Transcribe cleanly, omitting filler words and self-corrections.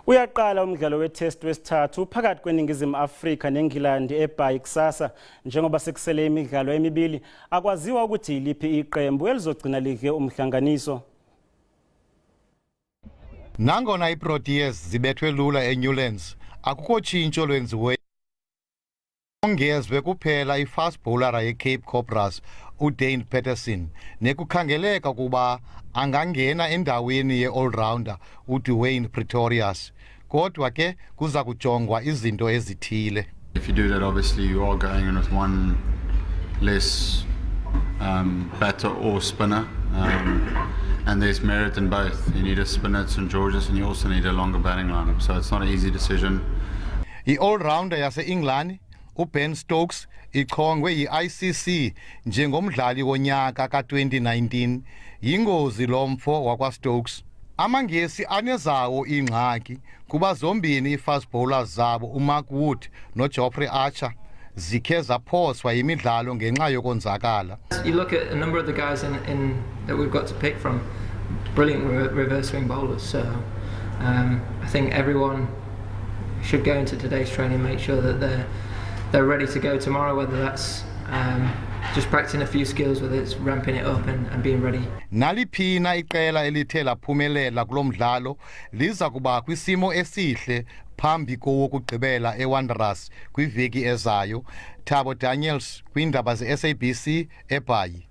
Uyaqala umdlalo we-test wesithathu phakathi kweNingizimu Afrika neNgilandi eBhayi kusasa. Njengoba sekusele imidlalo emibili, akwaziwa ukuthi yiliphi iqembu elizogcina lidle umhlanganiso. Nangona iProteas zibethwe lula eNewlands, akukho tshintsho lwenziweyo. Ongezwe kuphela i-fast bowler yeCape Cobras uDane Peterson nekukhangeleka ukuba angangena endaweni ye-all-rounder uDwayne Pretorius. Kodwa ke kuza kujongwa izinto ezithile. If you do that, obviously you are going in with one less batter or spinner. And there's merit in both. You need a spinner at St George's and you also need a longer batting lineup. So it's not an easy decision. I-all-rounder yase-England uBen Stokes ichongwe yi-ICC njengomdlali wonyaka ka-2019. Yingozi lo mfo wakwaStokes. AmaNgesi anezawo iingxaki kuba zombini ii-fast bowlers zabo uMark Wood noJofrey Archer zikhe zaphoswa yimidlalo ngenxa yokonzakala. You look at a number of the guys in that we've got to pick from, brilliant reverse swing bowlers. So I think everyone should go into today's training, make sure that they're ready to go tomorrow, whether that's just practicing a few skills, whether it's ramping it up and being ready. Naliphina iqela elithe laphumelela kulo mdlalo liza kuba kwisimo esihle phambi kowokugqibela eWanderers kwiveki ezayo. Thabo Daniels kwiindaba ze-SABC eBhayi.